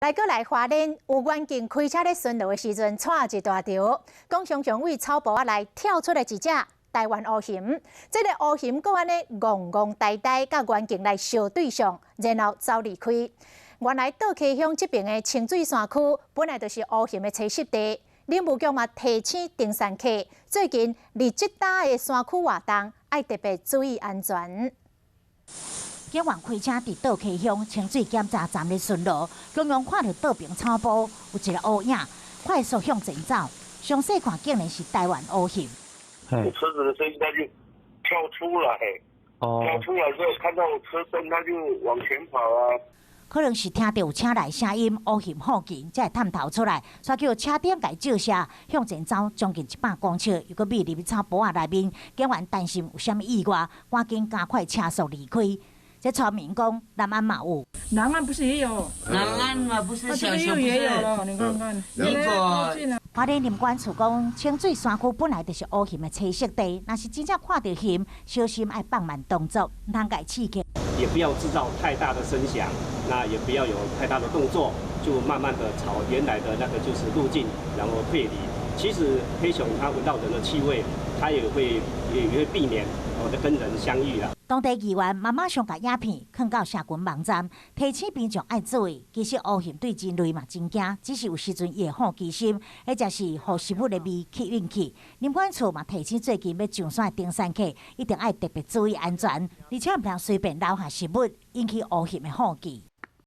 來閣來花蓮，有員警開車咧巡邏的時陣，掣一大條，講常常對草埔仔內跳出來一隻台灣烏熊。這个烏熊閣按呢戇戇呆呆，佮員警來相對上，然後走離開。原來倒溪鄉這爿的清水山區本來就是烏熊的棲息地，林務局嘛提醒登山客，最近佇這搭的山區活動，愛特別注意安全。警員開車佇倒溪鄉清水檢查站咧巡邏，剛剛看著倒爿草埔有一个烏影快速向前走，詳細看竟然是台灣烏熊。車子的聲音，他就跳出來，跳出來之後看到車燈，他就往前跑啊。可能是聽著有車來聲音，烏熊好奇才會探頭出來，煞叫車燈共照射，向前走將近100公尺，又閣覕入去草埔仔內面。警員擔心有啥物意外，趕緊加快車速離開。這村民講，南安嘛有，南安不是也有？南安嘛不是小熊也有了，你看看。花蓮林管處講，清水山區本來就是烏熊的棲息地，若是真正看著熊，小心愛放慢動作，毋通共刺激。也不要製造太大的聲響，那也不要有太大的動作，就慢慢的朝原來的那個就是路徑，然後退離。其實黑熊它聞到人的氣味，它也會避免哦跟人相遇啦。當地議員嘛馬上共影片囥到社群網站，提醒民眾愛注意。其實烏熊對人類嘛真驚，只是有時陣伊會好奇心，或者是予食物的味吸引去。林管處嘛提醒最近欲上山的登山客，一定愛特別注意安全，而且毋通隨便留下食物，引起烏熊的好奇。